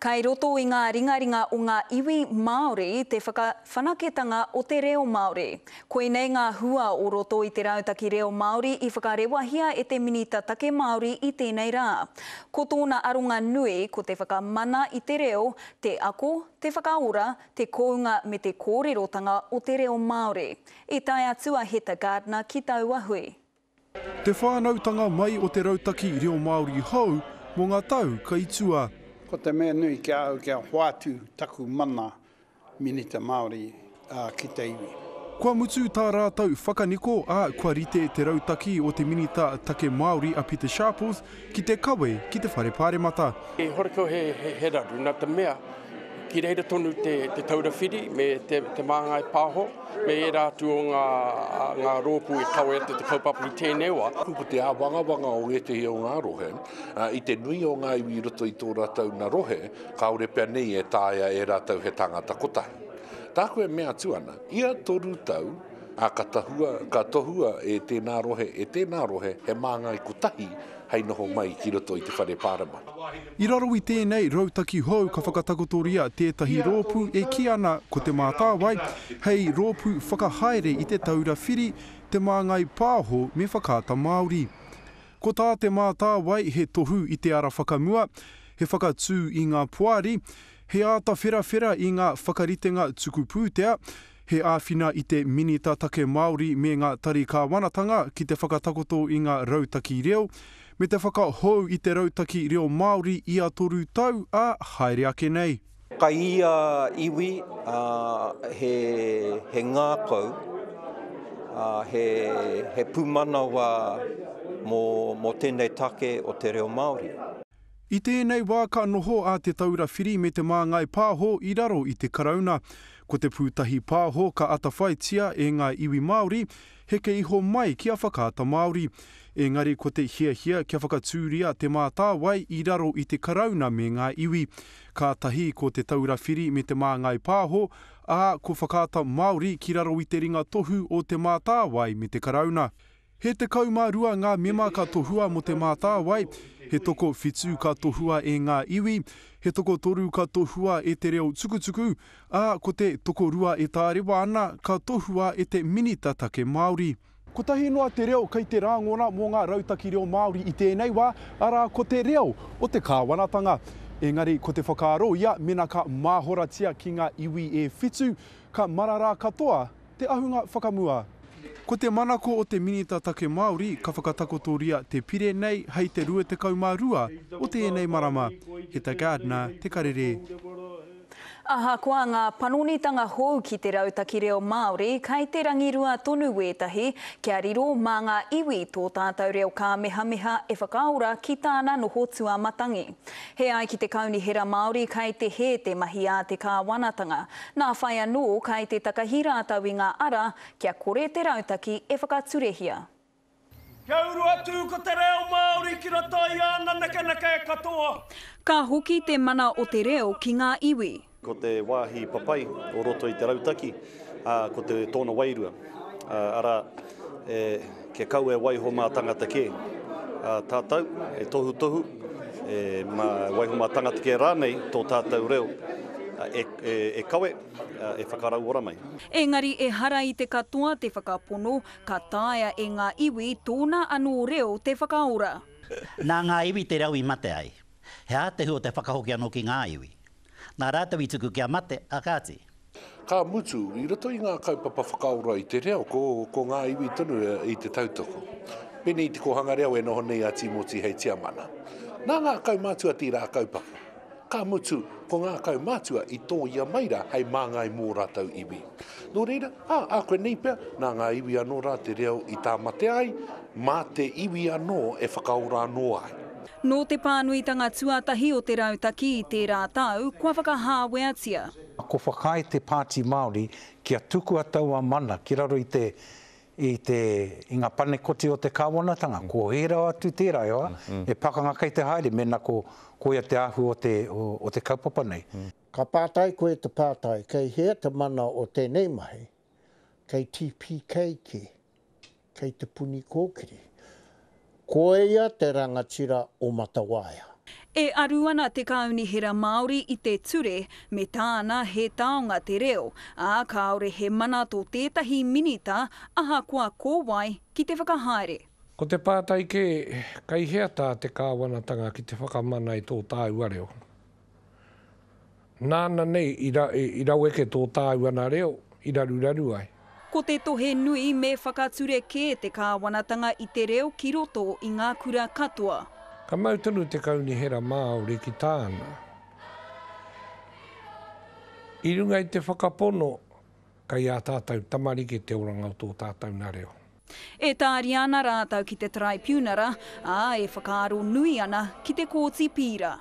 Kai roto i ngā ringaringa o ngā iwi Māori te whakawhanaketanga o te reo Māori. Koinei ngā hua o roto i te Rautaki Reo Māori i whakarewahia e te Minita Take Māori i tēnei rā. Ko tōna aronga nui ko te whakamana i te reo, te ako, te whakaora, te kounga me te kōrerotanga o te reo Māori. I tae atu a Heta Gardiner ki taua hui. Te whānautanga mai o te rautaki reo Māori hou mō ngā tau kei tua. Ko te mea nui ki a au kia hoatu taku mana Minita Māori ki te iwi. Kua mutu tā rātou whakaniko, ā, kua rite te rautaki o te Minita Take Māori a Pita Sharples ki te kawe ki te Whare Pāremata. Horekau he raru, nā te mea ki reira tonu te Taura Whiri me Te Māngai Pāho me ērā atu o ngā rōpū e kawe atu te kaupapa i tēnei wā. Ko te āwangawanga o ētehi o ngā rohe, i te nui o ngā iwi i roto i tō rātou na rohe, kāore pea nei e taea e rātou he tangata kotahi. Tāku e mea atu ana, ia toru tau, ā, ka tahua, ka tohua e tēnā rohe, e tēnā rohe he māngai kotahi hei noho mai ki roto i te Whare Pāremata. I raro i tēnei rautaki hou ka whakatakotoria tētahi rōpū e kī ana ko Te Mātāwai hei rōpū whakahaere i Te Taura Whiri, Te Māngai Pāho me Whakaata Māori. Ko tā Te Mātāwai he tohu i te ara whakamua, he whakatū i ngā poari, he āta wherawhera i ngā whakaritenga tuku pūtea, He āwhina i te Minita Take Māori me ngā tari kāwanatanga ki te whakatakoto i ngā rautaki reo, me te whakahou i te rautaki reo Māori ia toru tau, ā, haere ake nei. Kai ia iwi he ngākau, he pūmanawa mō tēnei take o te reo Māori. I tēnei wā ka noho a Te Taura Whiri me Te Māngai Pāho i raro i te Karauna. Ko Te Pūtahi Pāho ka atawhaitia e ngā iwi Māori, heke iho mai ki a Whakaata Māori. Engari ko te hiahia kia whakatūria Te Mātāwai i raro i te Karauna me ngā iwi. Kātahi ko Te Taura Whiri me Te Māngai Pāho, ā, ko Whakaata Māori ki raro i te ringa tohu o Te Mātāwai me te Karauna. He 12 ngā mema ka tohua mō Te Mātāwai, he tokowhitu ka tohua e ngā iwi, he tokotoru ka tohua e Te Reo Tukutuku, ā, ko te tokorua e tārewa ana ka tohua e te Minita Take Māori. Kotahi noa te reo kei te rāngona mō ngā rautaki reo Māori i tēnei wā, arā, ko te reo o te kāwanatanga. Engari, ko te whakaaro ia, mena ka māhoratia ki ngā iwi e whitu, ka marara katoa te ahunga whakamua. Ko te manako o te Minita Take Māori ka whakatakotoria te pire nei hei te 22 o tēnei marama. Heta Gardiner, Te Karere. Ahakoa ngā panonitanga hou ki te rautaki reo Māori, kei te rangirua tonu wētahi kia riro mā ngā iwi tō tātou reo kāmehameha e whakaora ki tāna noho tuamatangi. He ai ki te Kaunihera Māori kei te hē te mahi a te kāwanatanga. Nā whai anō, kai te takahi rātou i ngā ara kia kore te rautaki e whakaturehia. Kia uru atu ko te reo Māori ki roto i āna nekeneke katoa. Ka hoki te mana o te reo ki ngā iwi. Ko te wāhi papai o roto i te rautaki, ā, ko te tōna wairua, ā, arā, e, kia kaua e waiho mā tangata kē, ā, tātou e tohutohu, e, mā, waiho mā tangata kē rānei tō tātou reo, e, e, e kawe, e whakarauora mai. Engari ehara i te katoa te whakapono, ka taea e ngā iwi tōna anō reo te whakaora. Nā ngā iwi te reo i mate ai. He aha te hua o te whakahoki anō ki ngā iwi? Nā rātou i tuku kia mate, a kāti. Ka mutu, i roto i ngā kaupapa whakaora i te reo, ko, ko ngā iwi tonu i te tautoko. Pēnei i te kōhanga reo e noho nei a Tīmoti hei tiamana. Nā ngā kaumātua tērā kaupapa. Ka mutu, ko ngā kaumātua i tōia mai rā hei māngai mō rātou iwi. Nō reira, ā, ākuanei pea, nā ngā iwi anō rā te reo i tāmate ai, mā te iwi anō e whakaora anō ai. Nō te pānuitanga tuatahi o te rautaki i tērā tau, kua whakahāweatia. Ko whakaae te Pāti Māori kia tukua taua mana ki raro i te, i te, i ngā panekoti o te kāwanatanga. Ko hē rawa atu tērā, e hoa, he pakanga kei te haere mēnā ko, koia te āhua o te, o te kaupapa nei. Ka pātai koe te pātai, kei hea te mana o tēnei mahi? Kei TPK kē. Kei Te Puni Kōkiri. Koia te rangatira o Matawaia. E aru ana te Kaunihera Māori i te ture me tāna he taonga te reo, ā, kāore he mana tō tētahi minita, ahakoa ko wai, ki te whakahaere. Ko te pātai kē, kei hea tā te kāwanatanga ki te whakamana i tō tāua reo? Nāna nei i raweke tō tāua nā reo i raruraru ai. Ko te tohe nui me whakature kē te kāwanatanga i te reo ki roto i ngā kura katoa. Ka mau tonu te Kaunihera Māori ki tāna. I runga i te whakapono kei ā tātou tamariki te oranga o tō tātou nā reo. E tāria ana rātou ki te taraipiunara, ā, e whakaaro nui ana ki te Kōti Pīra.